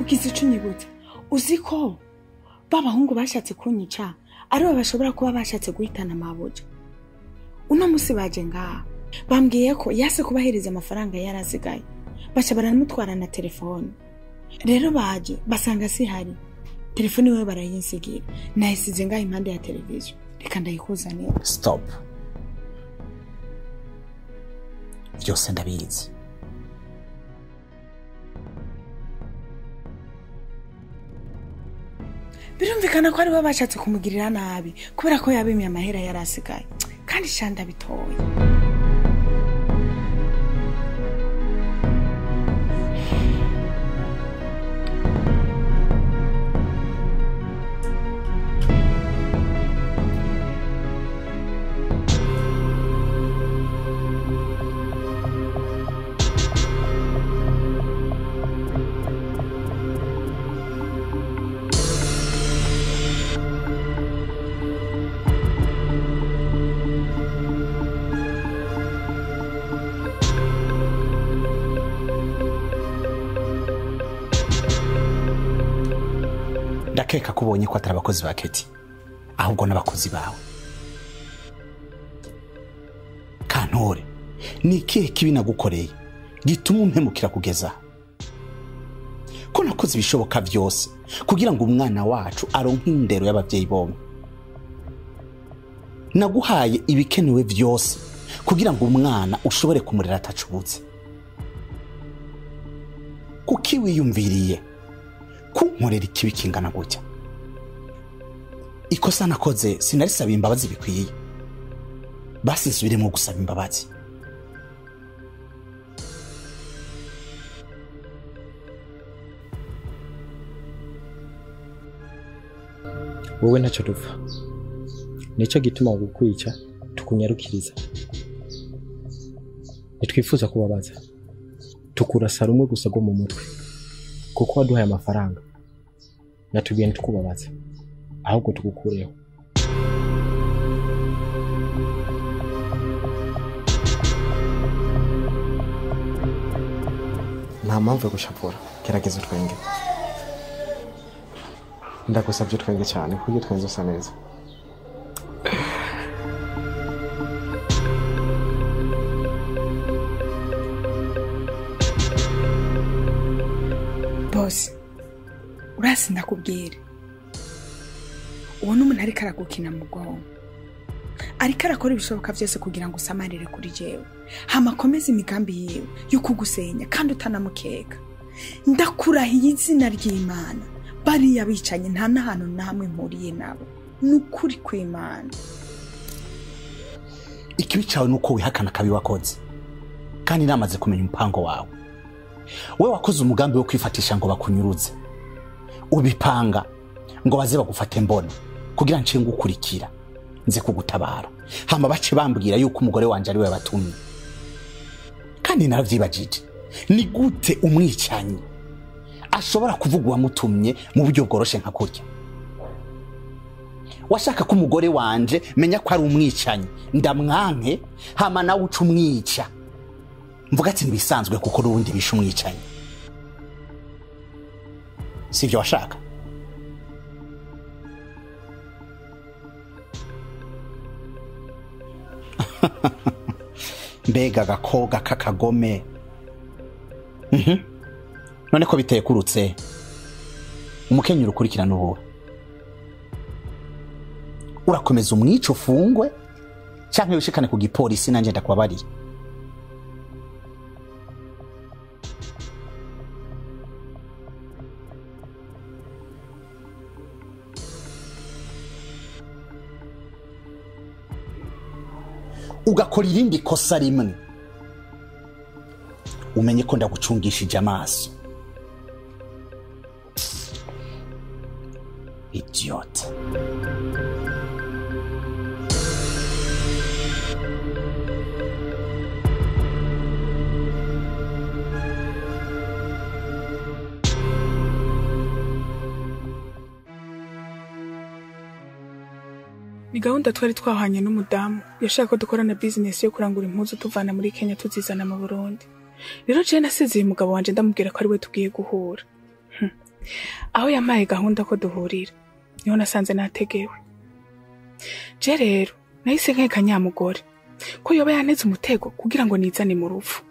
Ugize ico unyibutsa. Uzi ko babahungu bashatse kunyica aribo bashobora kuba bashatse guhitana mabuja. Uno musi baje ngaha bambwiye ko yase kubahereza amafaranga yarasigaye, baca baramutwara na telefone. Rero baje basanga sihari, telefone we barayinsigira, nayisize ngaha impande ya televiziyo. Reka ndayikuzanira. Stop. Byose ndabizi. Birumvikana ko aribo bashatse kumugirira nabi kubera ko yabimye amahera yarasigaye, kandi shanda bitoye. Ndakeka ko ubonye ko atari abakozi ba Keti, ahubwo n'abakozi bawe. Kantore, ni ikihe kibi nagukoreye gituma umpemukira kugeza ko nakoze ibishoboka byose kugira ngo umwana wacu aronke indero y'ababyeyi bombi? Naguhaye ibikenewe byose kugira ngo umwana ushobore kumurera atacubutse. Kuki wiyumviriye kunkorera ikibi kingana gutya? Ikosa nakoze sinarisaba imbabazi bikwiye, basi nsubiremo gusaba imbabazi. Wowe ntacyo dupfa, nicyo gituma gukwica tukunyarukiriza. Nitwifuza kubabaza, tukurasa rumwe gusa rwo mu mutwe, kuko waduhaye amafaranga natubwiye ntitukubabaze ahubwo tugukureho. Nta mpamvu yo gushavura, gerageza utwenge. Ndagusabye utwenge cyane kuko iyo utwenze usa neza. Boss, urasi ndakubwira, uwo n'umuntu ariko aragukina mu bwonko, ariko arakora ibishoboka byose kugira ngo usamarire kuri jewe, hama akomeze imigambi yiwe yo kugusenya kandi utanamukeka. Ndakurahiye izina ry'Imana, bariya bicanye nta n'ahantu na hamwe mpuriye nabo, ni ukuri kw'Imana. Ikibi cyawe nuko wihakana kabi wakoze, kandi namaze kumenya umupango wawe. We wakoze umugambi wo kwifatisha ngo bakunyuruze, ubipanga ngo baze bagufate mbona kugira nce ngukurikira nze kugutabara, hama bace bambwira yuko umugore wanje ari we yabatumye. Kandi naravyibajije, ni gute umwicanyi ashobora kuvuga uwamutumye mu buryo bworoshe nka kurya? Washaka ko umugore wanje menya ko ari umwicanyi, ndamwanke hama nawe uca umwica, mvuga ati ntibisanzwe kuko n'ubundi bishe umwicanyi. Sivyo washaka? Mbega agakobwa k'akagome. None ko bitekurutse, umukenyero ukurikirana ubuwe, urakomeza umwico ufungwe canke wishikane ku gipolisi nanje ndakubabariye. Ugakora irindi kosa rimwe, umenye ko ndagucungishije amaso. Idiot. Ni gahunda twari twahanye n'umudamu yashaka ko dukorana business yo kurangura impuzu tuvana muri Kenya tuzizana mu Burundi. Rero je nasezeye umugabo wanje ndamubwira ko ari we tugiye guhura. Aho yamaye gahunda ko duhurira niho nasanze nategewe. Je rero nahise nkeka nyamugore ko yoba yanteze umutego kugira ngo nizane mu rupfu.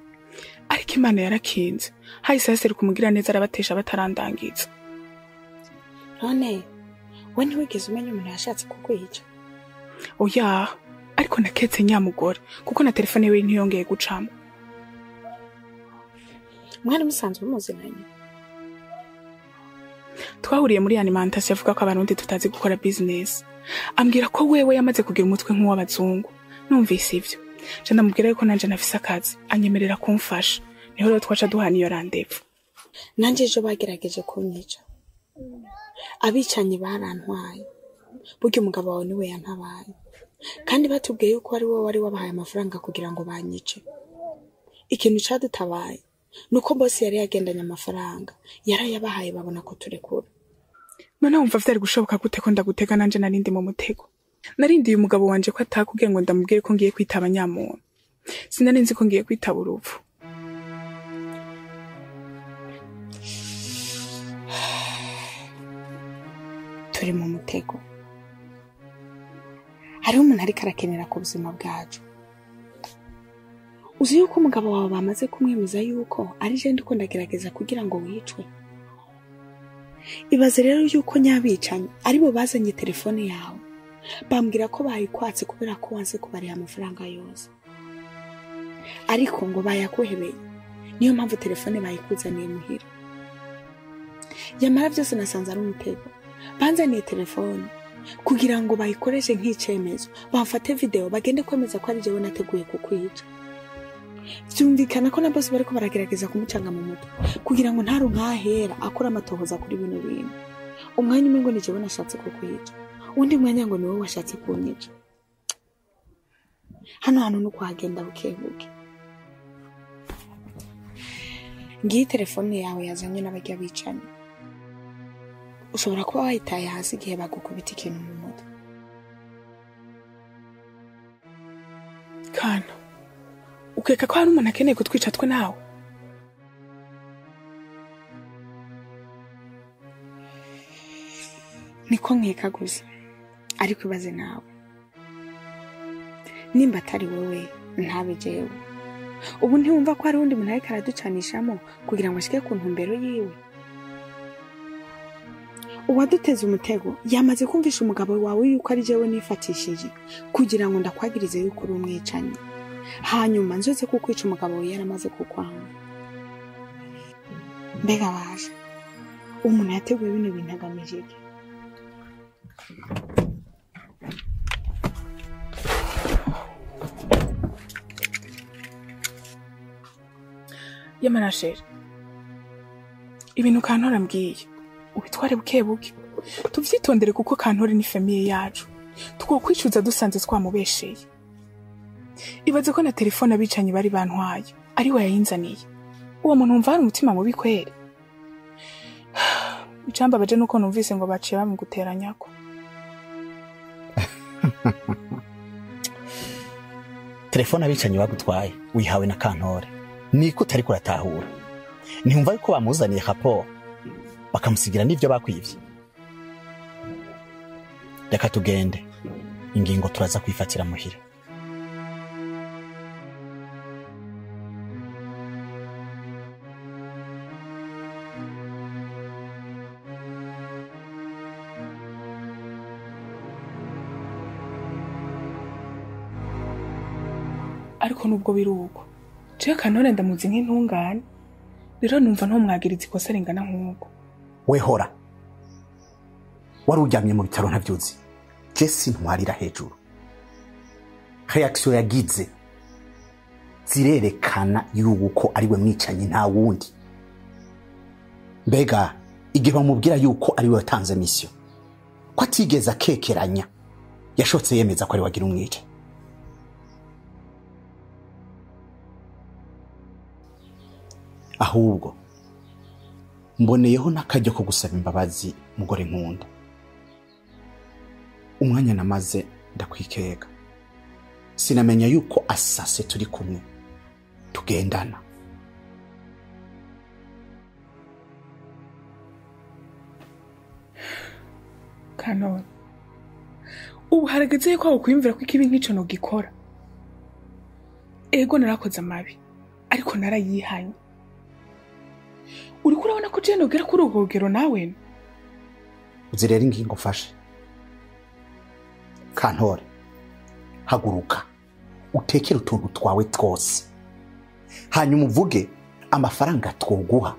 Ariko Imana yarakinze, hahise haseruka umugira neza arabatesha batarandangiza. None we ntiwigeze umenya umuntu yashatse kukwica? Oya, ariko naketse nyamugore kuko na telefone yiwe ntiyongeye gucamo. Mwari musanzwe muzinanye? Twahuriye muri alimentation avuga ko abarundi tutazi gukora business. Ambwira ko wewe yamaze kugira umutwe nk'uw'abazungu. Numvise ivyo, je ndamubwira yuko nanje nafise akazi, anyemerera kumfasha. Niho rero twaca duhana iyo rendez-vous. Nanje ejo bagerageje kunyica. Abicanyi barantwaye. Burya umugabo wawe niwe yantabaye. Kandi batubwiye yuko ari wowe wari wabahaye amafaranga kugira ngo banyice. Ikintu cadutabaye nuko boss yari yagendanye amafaranga, yarayabahaye babona ko turekura. None wumva vyari gushoboka gute ko ndagutega nanje narindi mu mutego? Narindiye umugabo wanje ko atakubwiye ngo ndamubwire ko ngiye kwitaba nyamuntu. Sinari nzi ko ngiye kwitaba urupfu. Turi mu mutego. Hariho umuntu ariko arakenera ku buzima bwacu. Uzi yuko umugabo wawe bamaze kumwemeza yuko ari je ndiko ndagerageza kugira ngo wicwe. Ibaze rero yuko nyabicanyi aribo bazanye telefone yawe. Bambwira ko bayikwatse kubera ko wanse kubariha amafaranga yose. Ariko ngo bayakuhebeye. Niyo mpamvu telefone bayikuzaniye muhira. Yamara byose nasanze ari umutego. Banzaniye telefone kugira ngo bayikoreshe nk'icemezo, bamfate video bagende kwemeza ko ari jewe nateguye kukwica. Vyumvikana ko na boss bariko baragerageza kumucanga mu mutwe kugira ngo ntarunkahera akora amatohoza kuri bino bintu. Umwanya umwe ngo ni jewe nashatse kukwica, undi mwanya ngo ni wowe washatse kunyica. Hano hantu nuko hagenda bukebuke. Ngiyi telefone yawe yazanye n'abajya bicanyi. Ushobora kuba wayitaye hasi igihe bagukubita ikintu mu mutwe. Kana, ukeka ko hari umuntu akeneye kutwica twe nawe? Niko nkeka gusa, ariko ibaze nawe. Nimba atari wowe ntabe jewe. Ubu ntiwumva ko hari undi muntu ariko araducanishamo kugira ngo ashike ku ntumbero yiwe? Uwaduteze umutego yamaze kumvisha umugabo wawe yuko ari jewe nifatishije kugira ngo ndakwagirize yuko uri umwicanyi. Hanyuma nzoze kukwica umugabo wawe yaramaze kukwanga. Mbega waje umuntu yateguye bino bintu agamije iki? Yamanashere, ibintu Kantore ambwiye ubitware buke buke, tuvyitondere kuko Kantore ni famiye yacu. Twokwicuza dusanze twamubesheye. Ibaze ko na telefone abicanyi bari bantwaye ari we yayinzaniye. Uwo muntu wumva hari umutima mubi kweri. Icambabaje nuko numvise ngo baciye bamuguteranyako. Telefone abicanyi bagutwaye wihawe na Kantore. Niko utari kuratahura. Ntiyumva yuko bamuzaniye rapport bakamusigira n'ivyo bakwivye. Reka tugende, ingingo turaza kwifatira muhira. Ariko nubwo biruko, jewe Kantore ndamuzi nk'intungane, rero numva ntomwagiriza ikosa ringana nk'uko. Wehora wari uryamye mu bitaro ntavyuzi. Jesse ntwarira hejuru. Reaction yagize zirerekana yuko ari we mwicanyi nta wundi. Mbega igihe bamubwira yuko ari we watanze mission, ko atigeze akekeranya, yashotse yemeza ko ari wagira umwica. Ahubwo mboneyeho n'akajya ko gusaba imbabazi mugore nkunda. Umwanya namaze ndakwikeka, sinamenya yuko asase turi kumwe tugendana. Kanone, ubu harageze yuko wokwiyumvira ko ikibi nk'ico nogikora. Ego narakoze amabi, ariko narayihanye. Uriko urabona ko je nogera kuri urwo rugero nawe? Uzi rero ingingo mfashe. Kantore, haguruka utekere utuntu twawe twose, hanyuma uvuge amafaranga twoguha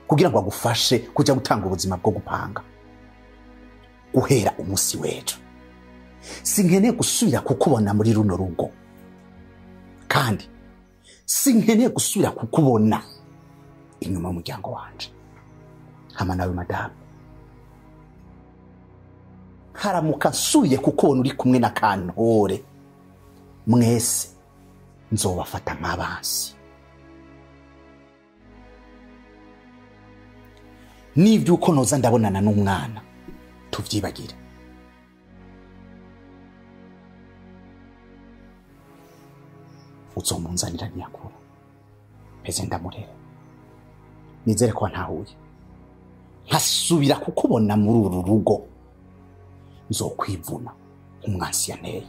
kugira ngo agufashe kuja gutanga ubuzima bwo gupanga guhera umunsi w'ejo. Sinkeneye gusubira kukubona muri runo rugo, kandi sinkeneye gusubira kukubona inyuma y'umuryango wanje. Hama nawe madamu, haramuka nsubiye kukubona uri kumwe na Kantore, mwese nzobafata nk'abansi. N'ivyuko noza ndabonana n'umwana tuvyibagire. Uzomunzanira ntiyakura, mpeze ndamurera. Nizere ko ntahuye nkasubira kukubona muri uru rugo, nzokwivuna nk'umwansi yanteye.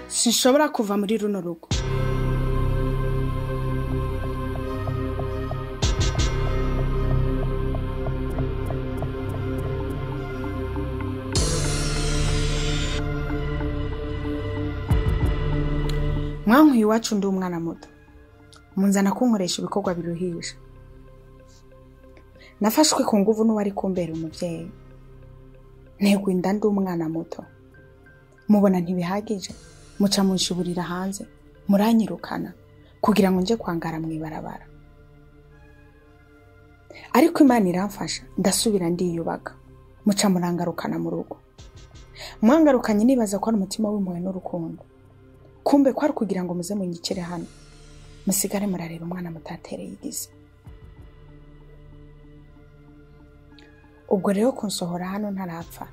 Sinshobora kuva muri runo rugo. Mwankuye iwacu ndi umwana muto, munzana kunkoresha ibikorwa biruhisha. Nafashwe ku nguvu n'uwari kumbera umuvyeyi. Ntegwa inda ndi umwana muto, mubona ntibihagije, muca munshiburira hanze, muranyirukana kugira ngo nje kwangara mw'ibarabara. Ariko Imana iramfasha, ndasubira ndiyubaka, muca murangarukana mu rugo. Mwangarukanye nibaza ko ari umutima w'impuhwe n'urukundo, kumbe kwari kugira ngo muze munyikire hano, musigare murareba umwana mutatereye igize. Ubwo rero kunsohora hano ntarapfa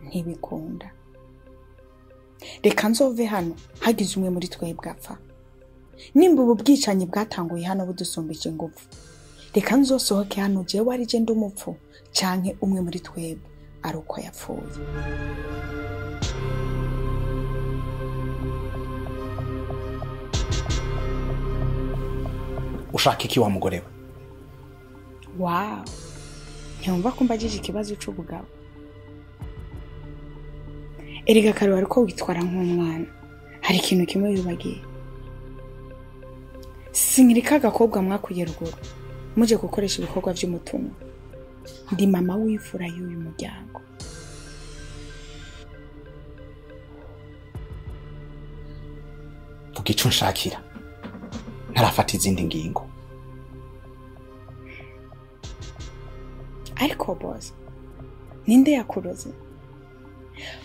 ntibikunda. Reka nzove hano hagize umwe muri twebwe apfa. Nimba ubu bwicanyi bwatanguye hano budusumbije ingufu, reka nzosohoke hano jewe ari je ndi umupfu, canke umwe muri twebwe ari uko yapfuye. Ushaka iki wa mugore we? Wow, ntiwumva ko mbagije ikibazo c'ubugabo? Erega kare wariko witwara nk'umwana, hari ikintu kimwe wibagiye. Sinkirika agakobwa mwakuye ruguru muje gukoresha ibikorwa vy'umutumwa. Ndi mama w'imfura y'uyu muryango. Vuga ico nshakira, ntarafata izindi ngingo. Ariko boss, ninde yakuroze?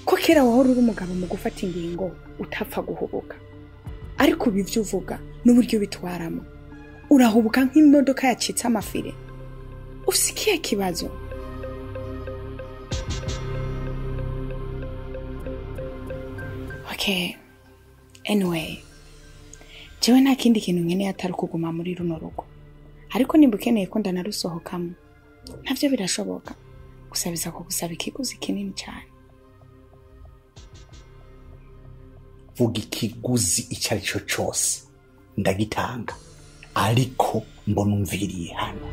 Ko kera wahora uri umugabo mu gufata ingingo utapfa guhubuka, ariko ubu ivyo uvuga n'uburyo bitwaramo urahubuka nk'imodoka yacitse amafire. Ufise ikihe kibazo? Okay, anyway, jewe nta kindi kintu nkeneye atari kuguma muri runo rugo. Ariko nimba ukeneye ko ndanarusohokamo, navyo birashoboka, gusa biza kugusaba ikiguzi kinini cyane. Vuga ikiguzi icyo ari cyo cyose ndagitanga, ariko mbona umviriye hano.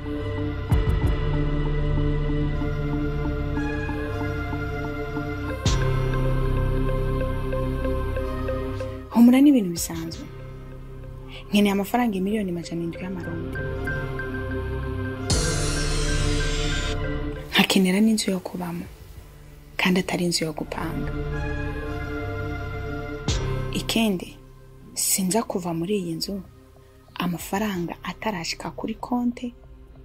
Humura n'ibintu bisanzwe. Nkeneye amafaranga 700,000,000 y'amarundi. Nkakenera n'inzu yo kubamo, kandi atari inzu yo gupanga. Ikindi, sinza kuva muri iyi nzu amafaranga atarashika kuri konte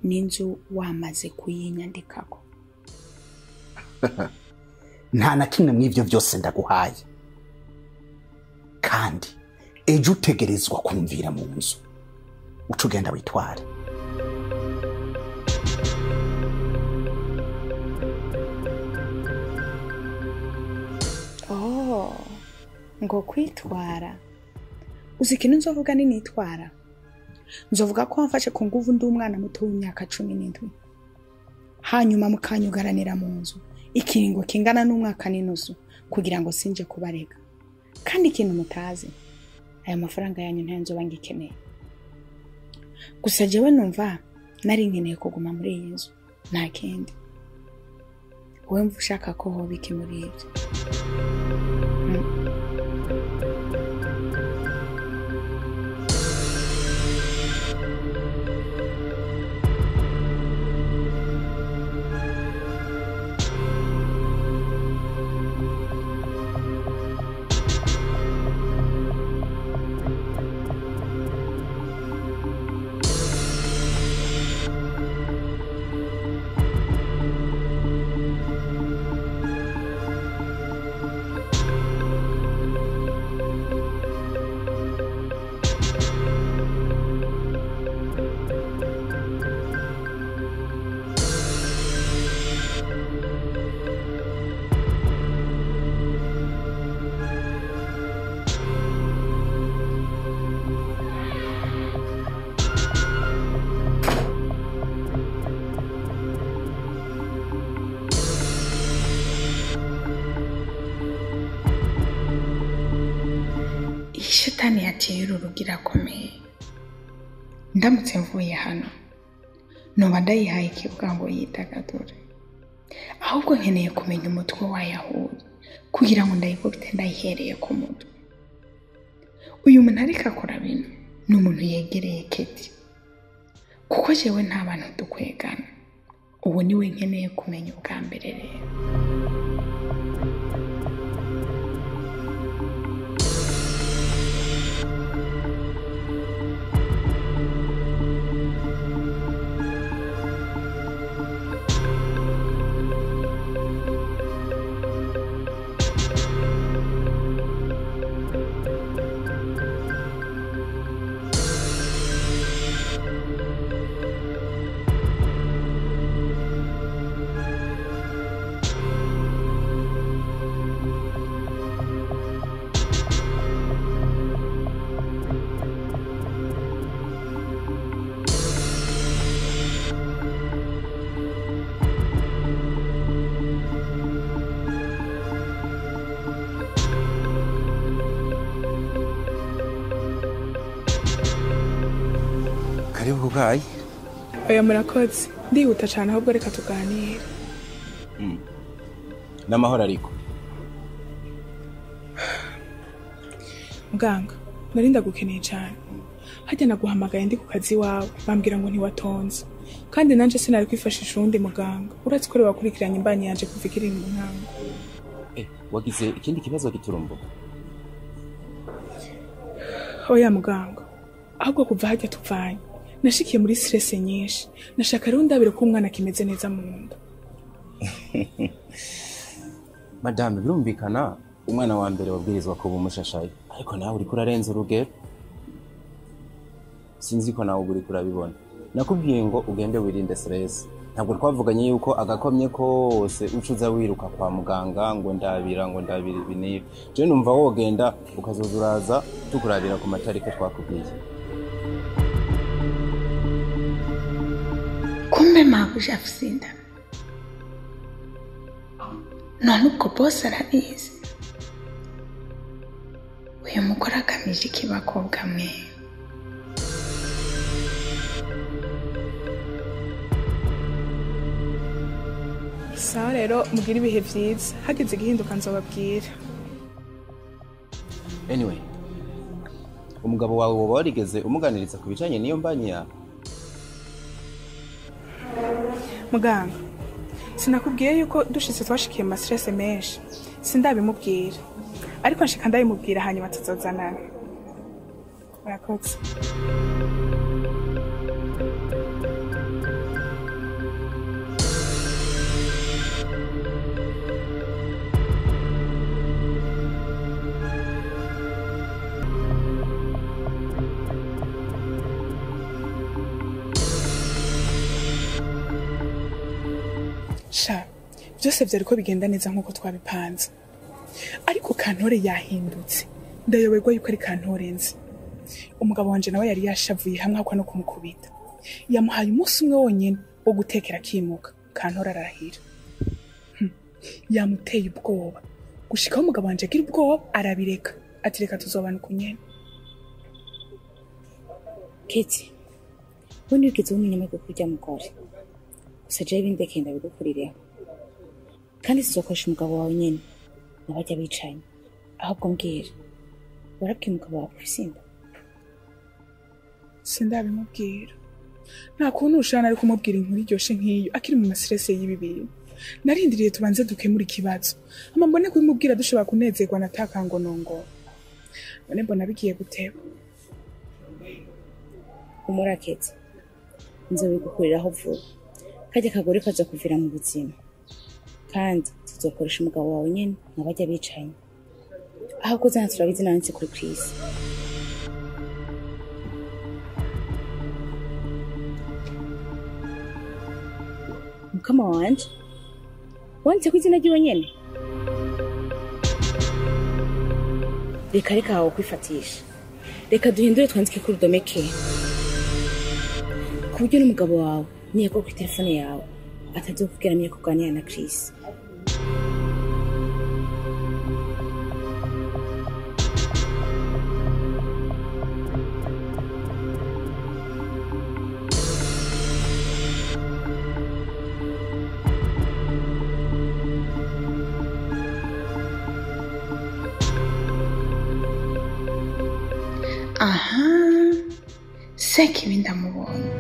n'inzu wamaze kuyinyandikako. Nta na kimwe mw'ivyo vyose ndaguhaye, kandi ejo utegerezwa kumvira mu nzu, uca ugenda witware. Oh, ngo kwitwara. Uzi ikintu nzovuga ni nitwara? Nzovuga ko wamfashe ku nguvu ndi umwana muto w'imyaka 17, hanyuma mukanyugaranira mu nzu ikiringo kingana n'umwaka n'inusu kugira ngo sinje kubarega. Kandi ikintu mutazi, aya mafaranga yanyu ntayo nzoba ngikeneye. Gusa jewe numva nari nkeneye kuguma muri iyi nzu, nta kindi. Wowe mva ushaka ko hoba iki muri ibyo? Shitani yateye uru rugo irakomeye. Ndamutse mvuye hano noba ndayihaye ikibuga ngo yidagadure. Ahubwo nkeneye kumenya umutwe wayahuye kugira ngo ndayikubite ndayihereye ku mutwe. Uyu muntu ariko akora bino ni umuntu yegereye Keti, kuko jewe nta bantu dukwegana. Uwo niwe nkeneye kumenya ubwa mbere rero. Karibu kukayi. Oya murakoze, ndihuta cyane ahubwo reka tuganire. N'amahoro ariko. Muganga, nari ndagukeneye cyane. Hajya naguhamagaye ndi ku kazi wawe, bambwira ngo ntiwatonze. Kandi nanje sinari kwifashisha uwundi muganga. Uretse ko wakurikiranye imbanyi yanje kuva ikiri mu ntango. Wagize ikindi kibazo giturumbuka? Oya muganga, ahubwo kuva hajya tuvanye nashikiye muri stress nyinshi. Nashaka rero ndabire ko umwana kimeze neza mu nda. Madame, birumvikana umwana wa mbere wabwirizwa kuba umushashaye, ariko nawe uriko urarenza urugero. Sinzi ko nawe uriko urabibona. Nakubwiye ngo ugende wirinde stress. Ntabwo twavuganye yuko agakomye kose ucuza wiruka kwa muganga ngo ndabira ibi n'ibi. Je numva wogenda ukazoza uraza tukurabira ku matariki twakubwiye. Kumbe mabuja afise inda. None ubwo bose arabizi. Uyu mugore agamije iki bakobwa mwe? Sawa rero mugire ibihe vyiza, hageze igihinduka nzobabwira. Anyway, umugabo wawe woba warigeze umuganiriza ku bijanye n'iyo mbanyi yawe? Muganga, sinakubwiye yuko dushitse twashikiye mu stress menshi. Sindabimubwira, ariko nshika ndabimubwira hanyuma tuzozanana. Murakoze. Sha, byose byariko bigenda neza nkuko twabipanze. Ariko Kantore yahindutse. Ndayoberwa yuko ari Kantore nzi. Umugabo wanje nawe yari yashavuye hamwe akwa no kumukubita. Yamuhaye umunsi umwe wonyene wo gutekera akimuka, Kantora ararahira. Yamuteye ubwoba. Gushikaho umugabo wanje agira ubwoba arabireka. Ati reka tuzobana uko nyene. Keti, we ntiwigeze umenya amahirwe kurya mugore. Gusa jewe ibindekeye ndabigukurireho. Kandi sizokoresha umugabo wawe nyene nabajya bicaranye. Ahubwo mbwira, warabwiye umugabo wawe ufise inda? Sindabimubwira. Nta kuntu ushana ari kumubwira inkuru iryoshe nk'iyo akiri mu mastress y'ibi bintu. Narindiriye tubanze dukemura ikibazo. Ama mbone kubimubwira dushobora kunezerwa na takangonongo. None mbona bigiye guteba. Umurakete, nzobigukuriraho vuba. Kajya kagore kaza kuvira mu buzima. Kandi tuzokoresha umugabo wawe nyene nabajya bicaranye. Ahubwo zana turabizi nanditse kuri Chris. Mukama wanje, wanditse ku izina ryiwe nyene? Reka reka aho kwifatisha. Reka duhindure twandike kuri domeke. Ku buryo n'umugabo wawe niyako kuri telefone yawe atazokubwira amenye ko uganira na Chris. Aha, Sekibi ndamubonye.